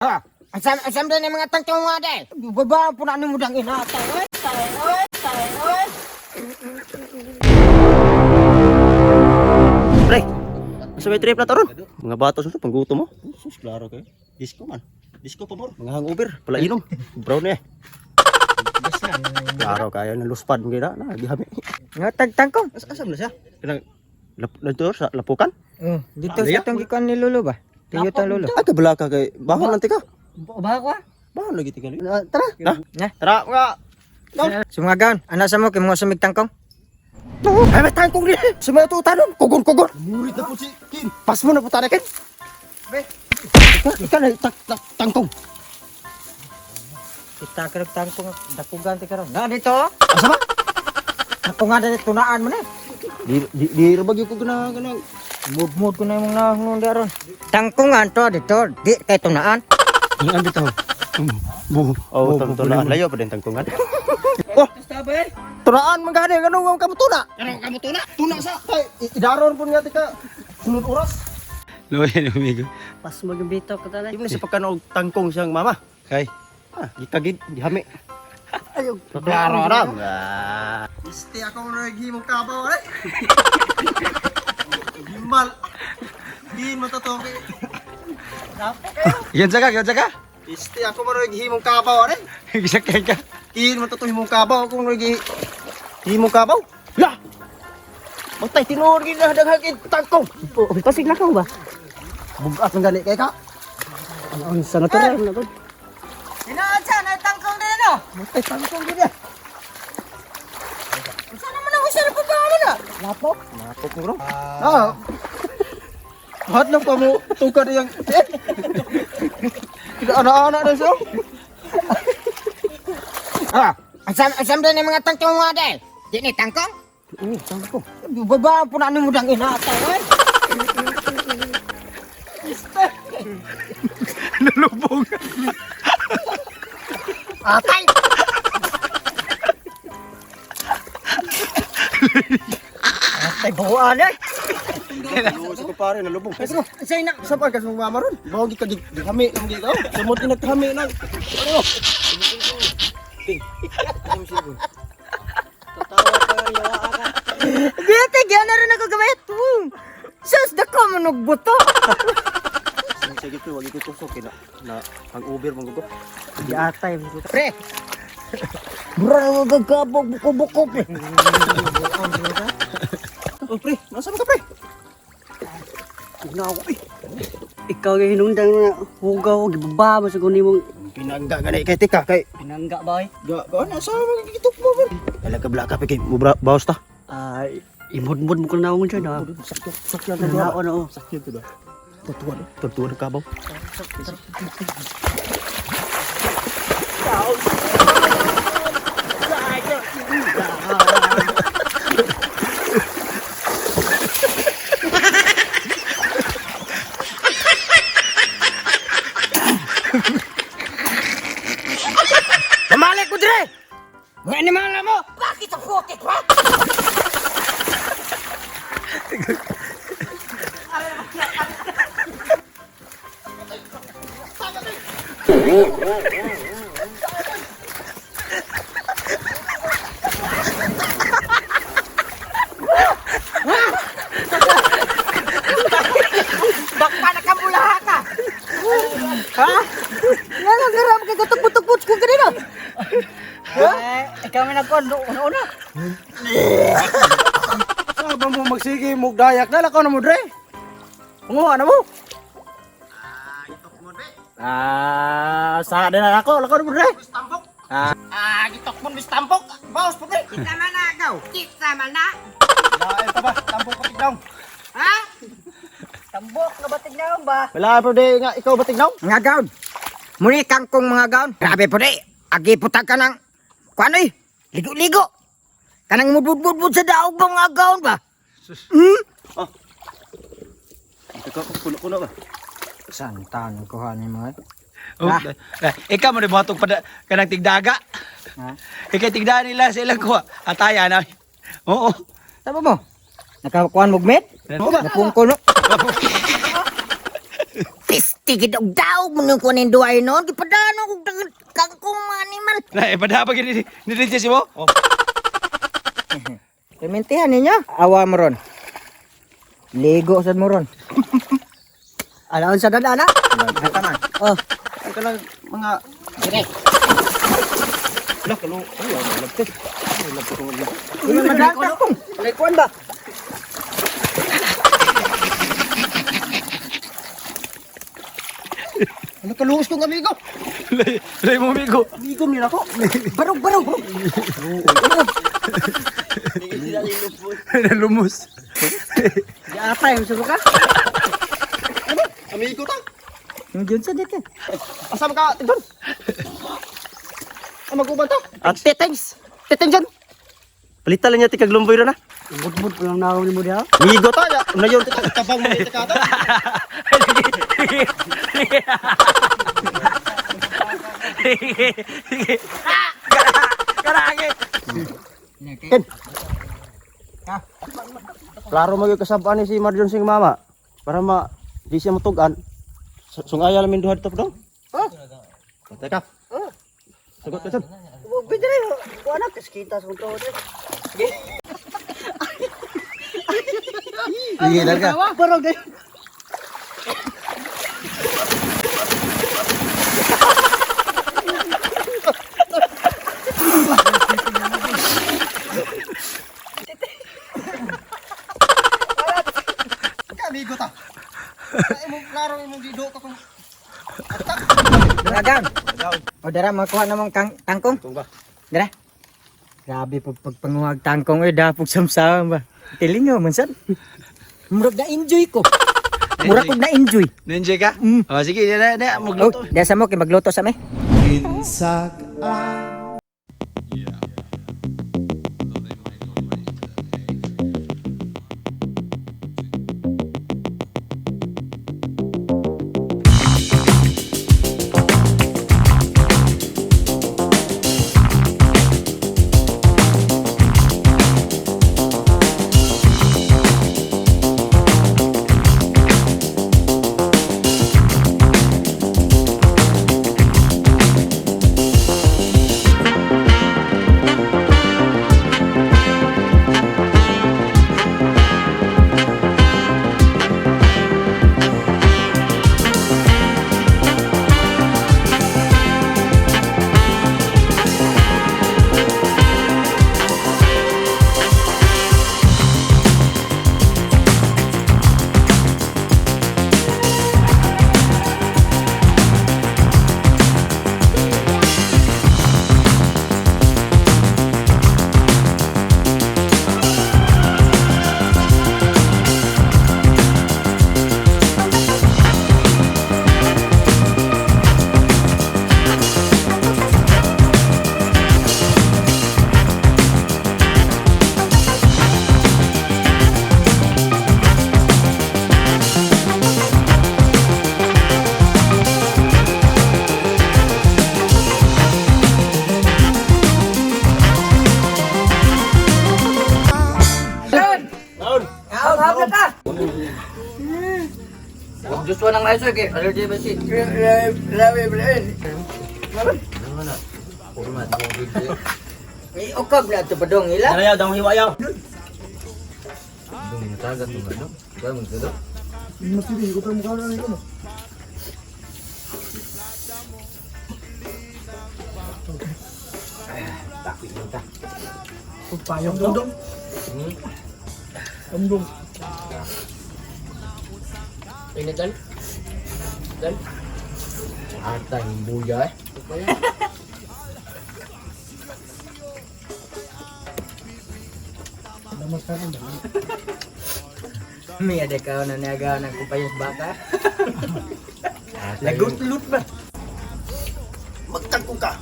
Ha, asam asam din ang mga tangtong nga day. Baba po na ni mudang ina. Tay, tay, oy, tay, oy. Pre, sa may trip na taron. Mga batos na to, panggutom mo. Sus, klaro kayo. Disco man. Disco pa more. Mga hangover, pala inom. Brown eh. Klaro kayo, naluspad mo gina. Na, gihami. Nga tagtangkong. Asam na siya? Kanang, lap, dito sa lapukan? Oh, dito sa itong gikuan ni Lolo ba? Tiyo tang Lolo. Ay, kabala ka kay, bahon lang tika. Ba ko? Bahon lagi tika. Tara. Na? Na. Tara, mga. Sumagaon, ana sa mo kay mga sumig tangkong. Ay, may tangkong din. Sa mga tuutanon. Kugon, kugon. Murit na po si Kin. Pas mo na po tara, Kin. Be. Ika, ika na, tangkong. Kita ka tangkong dakugan ti karon. Na dito. Asa ba? Ako nga dito tunaan mo na. Di, di, di, rabag yung kugana, ganang. Mudmud ko na yung nahunong di aron. Tangkongan to dito, di kay tunaan. Ang bitaw. Bu. Oh, tunaan. Layo pa din tangkungan. Oh. Tunaan man gani ganun ang kamo tuna. Ganun kamo tuna. Tuna sa kay idaron pud nga tika. Sunod oras. Luya ni amigo. Pas mo yung bitaw ka tanay. Di mo na sa pagkanoog tangkong siyang mama. Kay. Ah, gikagid, gihami. Ayo, klaro ra. Iste ako mo naghimong kabaw ay. Gimbal. Din mo to Yan sa ka, yan sa ka. Iste ako mo naghimong kabaw ay. Gisakay ka. Tiin mo to himong kabaw ako mo himong kabaw. La. Matay tinuod gid na daghang tangkong. Pasig na ba? Bugat man gani kay ka. Ang sa natural na to. Hinaan siya, na tangkong din ano. Matay tangkong gid. Ah. Sana man ako siya na mo na. Lapok. Lapok mo bro. Ah. Lahat lang pa mo tukar yang eh. Tidak anak-anak na siya. Ah, asam asam din ang mga tangkong nga day. Di ni tangkong? Oh, tangkong. Baba po na ni mudang ina. Tay, oy. Nalubog. Atay. Atay buwan eh. Sa ko pare nalubog. Bro, say na. Sa pa kasi mama ron. Bawo gi kag gihami lang gi ka. Sumot ni nagkahami lang. Ano? Ting. Gete gyana rin ako gamit. Sus, dako mo nagbuto. Sige ko wag ko tusok kay na na ang Uber man ko. Di atay. Pre. Bro, gagabog buko-buko pre. Oh pre, nasa ka pre? Na ako eh. Ikaw yung hinungdan na hugaw gibaba mo sa kunin mong Pinangga gani kay tika kay pinangga ba eh. ga ga na sa mga gitok mo man. Talaga blaka pa kay mo bawas ta. Ay, imod-mod mo ko na akong dyan ah. Sakto sakto Na ako na oh. Sakto to ba? Tutuan, tutuan ka ba? Pamalik ko dire. Mga animal na mo. Bakit sa putik ba? Bakpa na kamulaha ka. Ha? Nga lang garap kay katugbo-tugbo ko kanina. Eh, ikaw may nagkuhan, una-una. Saba mo magsige mo dayak na lakaw na mo dre. Ungo na mo. Ah, sa din na ako, lakaw na mo dre. Ah, ah gitok mo bis tampok. Bawas po pre. Kita man na agaw. Kita man na. Lain pa ba? Tampok pa tignaw. Ha? Tambok na batig na ba? Wala pa de nga ikaw ba tignaw? Mga gaon. Muni kangkong mga gaon. Grabe po di. Agi puta ka ng kuano eh. Ligo-ligo. Kanang mudbud-budbud sa daog ba mga gaon ba? Hmm? Ikaw kuno-kuno ba? Santa nang kuha ni mga. Oh, ikaw mo ni buhatog pa kanang tigdaga. Ha? Ikay tigda nila sa ilang kuha. Ataya na. Oo. Tama mo. Nakakuan mo gmit? Oo ba? Napungko no. Piste gid og daog mo nung kunin duay noon. Gipadano kog kangkong mga animal. Na eh pada pa gini ni DJ si mo. Oh. Permintihan ninyo. Awa mo ron. Ligo sad mo ron. Alaon sa dada na. Tama. Oh, Ang kanang mga Dire. Lah kalo. Ay, ang lagpit. Ay, lagpit ko lagpit. Di man kangkong. may kuan ba? Ano kaluos kong amigo? Lay, lay mo amigo. Amigo ni nako. Barog barog. Nalumos. Giatay mo subuka. Amigo ta. Yung gyud sa dito. Asa man ka tigdon? Ang maguban ta. Ate, thanks. Teteng dyan. Palitan lang niya tikag lumboy ron ah. Mudmud pa lang naon nimo diha. Amigo ta. Ya. Una yun tabang mo tika ta. Karagi. Ken. Klaro mo yung kasabaan ni si Marjon sing mama. Para ma di siya matugan. Sungaya lang duha dito dong. Oh. Teka. Sagot ka dyan. Wa bidre, kuan na kaskita sa kong tuod. Sige daga. Barog dai. Ka amigo ta. Ay mo klaro imong gido ka kung Dagan. O dara makuha namang kang tangkong. Tungkong ba? Dara. Grabe pag pagpanguhag tangkong eh dapog samsam ba. Tilingaw man sad. Murag na enjoy ko. Murag kog na enjoy. Ninja ka? Oh, sige, na na Oh, magluto. dasa mo kay magluto sa me. Ni okab na to padong ila. Ayaw dang hiwa ayaw. May ada ka na niaga ng kupayos baka. Lagot-lut ba? Magtangkong ka.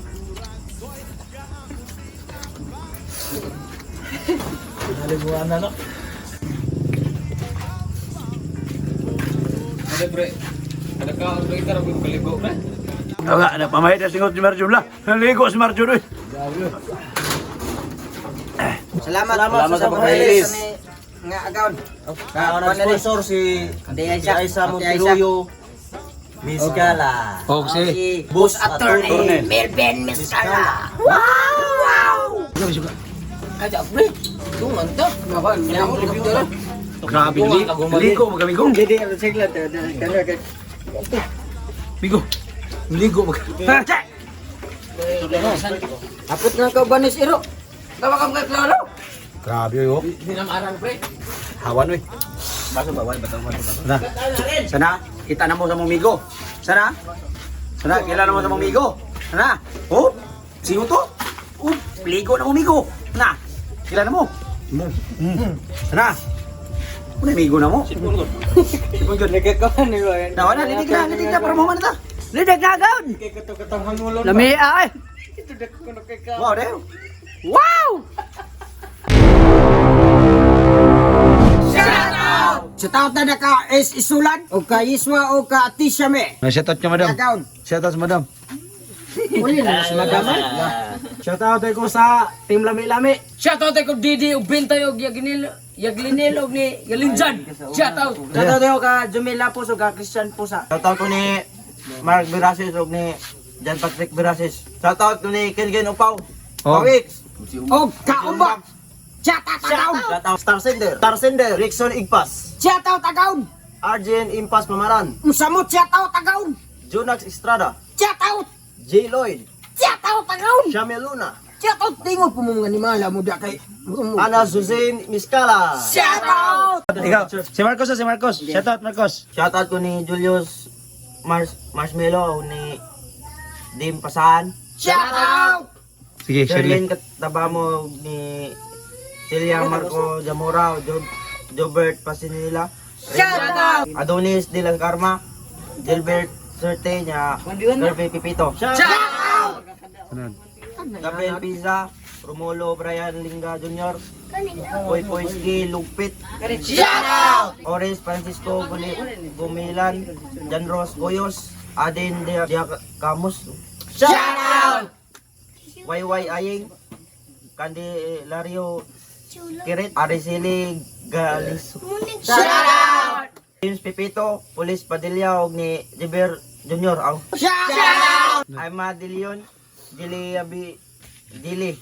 Nga, napamahit na singot si Marjon la. Naligo si Marjon oy. Salamat. Salamat sa pag-release. Nga agaon. Ang sponsor si Ate Aisa. Aisa Ate Aisa. Monteruyo. Miskala. Oh, si. Boss Attorney Melvin Miscala. Wow! Grabe, ligo magamigo. Dili ang sigla. Migo. Ligo mag. Apot na ka banis iro. Grabe yo. Hawan oy. Sana. Sana, kita na mo sa mong migo. Sana. Sana, kailan na mo sa mong migo. Sana. Oh, sino to? Oh, ligo na mo migo. Na. Kailan na mo? Sana. Una migo na mo. Sipon gud. Sipon gud. Na wala, lidig na para mo man ta. Lidag na gaon. Lami ay. Wow, deo. Wow! Sa taot na naka is isulan o ka Iswa o ka Atisha me. Shout out ka, madam. Agaon. Shout out, madam. Uli na si madam. Shout out ko sa Team Lami Lami. Shout out ko Didi ug Bintay og Yaglinil Yaglinil og ni Yalinjan. Shout out. Shout out ka Jumila po ka Christian po sa. Shout out ko ni Mark Birasis ug ni John Patrick Birasis. Shout out ko ni Kengen Upaw. Oh. Pawix. O ka Umbok. Shout out agaon. Shout out Star Sender. Star Sender. Rickson Igpas. Shout out agaon. Arjen Impas Mamaran. Musamot shout out agaon. Junax Estrada. Shout out. J. Lloyd. Shout out agaon. Shamil Luna. Shout out tingog po mo mga animala mo da kay. Ana Suzanne Miskala. Shout out. Ikaw, si Marcos, si Marcos. Shout out, Marcos. Shout out ko ni Julius Mars Marshmallow ni Dim Pasahan. Shout out. Sige, Shirley. Sherlyn Katabamo ni Celia Marco Zamora, Jobert Pasinila, Shout out. Adonis De La Karma, Gilbert Serte nya, Kirby Pipito. Shout out. Gabriel Pisa, Romulo Brian Linga Jr., Poy Poyski Lugpit, Shout out. Ores Francisco Gumilan, Jan Ros Goyos, Aden De Camus, Shout out. YY Aying, Candelario Kirit, Araceli Galis, Shout out. James Pepito, Police Padilla og ni Jiber Jr. Aw. Shout out. Ayma De Leon, Dili Abi Dili.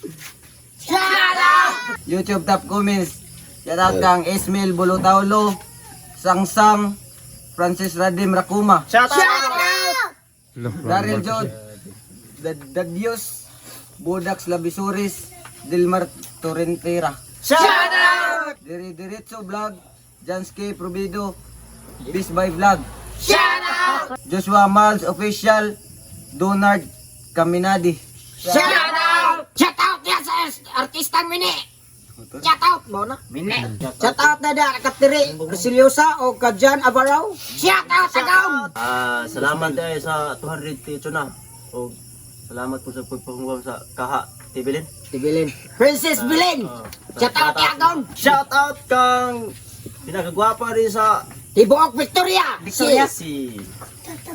Shout out. YouTube top comments. Shout out kang Ismail Bulutaulo, Sangsang, Francis Radim Rakuma, Shout Shout out. Daryl Jod, Dadios, Bodax Labisuris, Dilmar Torrentera. Shout out. Dire Diretso Vlog, Janske Provido, Peace by Vlog, Shout out. Joshua Miles Official, Donard Caminadi. Shout out! Shout out yan sa artistang mini! Shout out mo na? Mini. Shout out na da Katiri Resiliosa o ka John Avarao. Shout out agaon! Ah, salamat tayo sa 200 tuna. Og salamat po sa pagpangguam sa Kaha Tibilin. Tibilin. Princess Bilin. Shout out agaon! Shout out kang pinakagwapa rin sa Tibuok Victoria. Victoria. si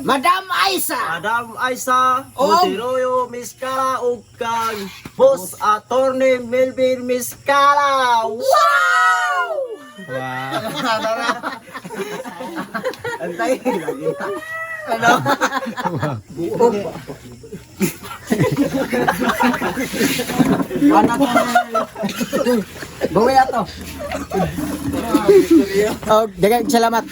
Madam Aisa. Madam Aisa Og- Monteroyo Miskala ug kang Boss Attorney Melvin Miskala. Wow! Antay. Bawi ato. Oh, daghang salamat.